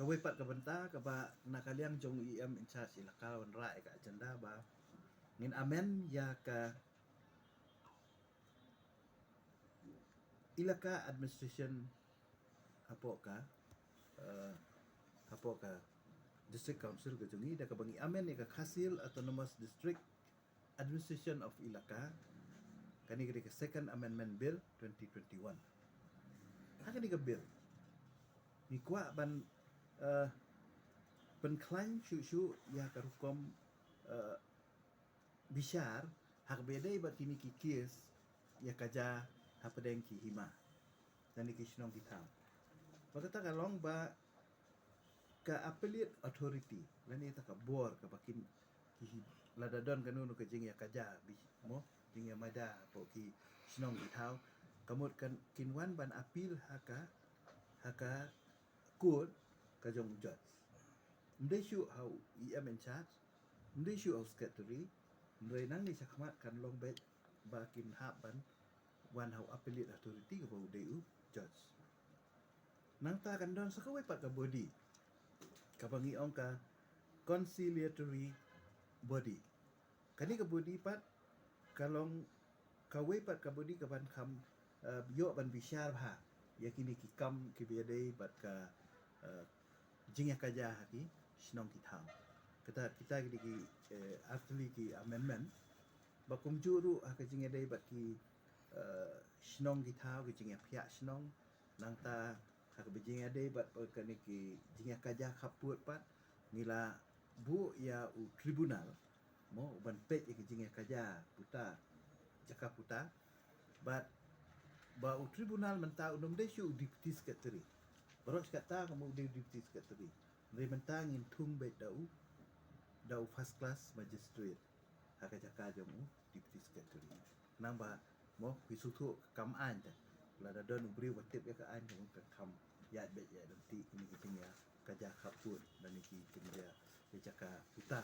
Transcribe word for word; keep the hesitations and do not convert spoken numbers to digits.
Kawei pat ka bynta kaba na ka liang jong i em in charge ilaka wanrah ïa ka agenda ba ngin amend ïa ka ilaka administration hapoh ka, eh, hapoh ka District Council ka jong i da kaba ngi amend ïa ka Khasi Hills Autonomous District Administration of Ilaka. Kane ka dei ka Second Amendment Bill twenty twenty-one. Ha kane ka bill ngi kwah ban, eh, pynkhlaiñ shuh shuh ïa ka rukom, eh, bishar ha kaba ïadei bad kine ki case ïa ka jia hapdeng ki hima lane ki shnong ki thaw. Ba kata ka long ba ka appellate authority lane kata ka bor kaba kin ki hi-, lada don kano kano ka jingïakajia, bi-, mo, jingïamada hapoh ki shnong ki thaw, ka mut kan kin wan ban appeal ha ka, ha ka court ka jong u judge. Ym dei shuh ha u E M in charge, ym dei shuh ha u secretary, hynrei nangne shakhmat kan long beit ba kin hap ban wan ha u appellate authority kaba u dei u judge. Nangta kan don sa kawei pat ka body kaba ngi ong ka conciliatory body. Kane ka body pat ka long kawei pat ka body kaban kham, eh, ïoh ban bishar bha ïa kine ki kam kiba ïadei bad ka, eh, jingïakajia ha ki shnong ki thaw. Kata kita ki dei ki, eh, artylli ki amendment. Ba kumjuh ruh ha ka jingïadei bad ki, eh, shnong ki thaw, ki jingïaphiah shnong, nangta ha kaba jingïadei bad, eh, kane ki jingïakajia khappud pat, ngi la buh ïa u tribunal, mo, ban peit ïa ki jingïakajia puta, jaka puta. Bad ba u tribunal mynta un ym dei shuh u deputy secretary. Baroh shi katta ka mut u dei u deputy secretary. Hynrei mynta ngin thung beit da u, da u first class magistrate ha ka jaka jong u deputy secretary. Khnang ba, mo, ki sngewthuh ka kam aiñ te. Lada don u briew ba tip ïa ka aiñ te, kan kham ïaid beit ïaid ryntih kine ki jingïakajia khappud lane ki jingïakajia jaka puta.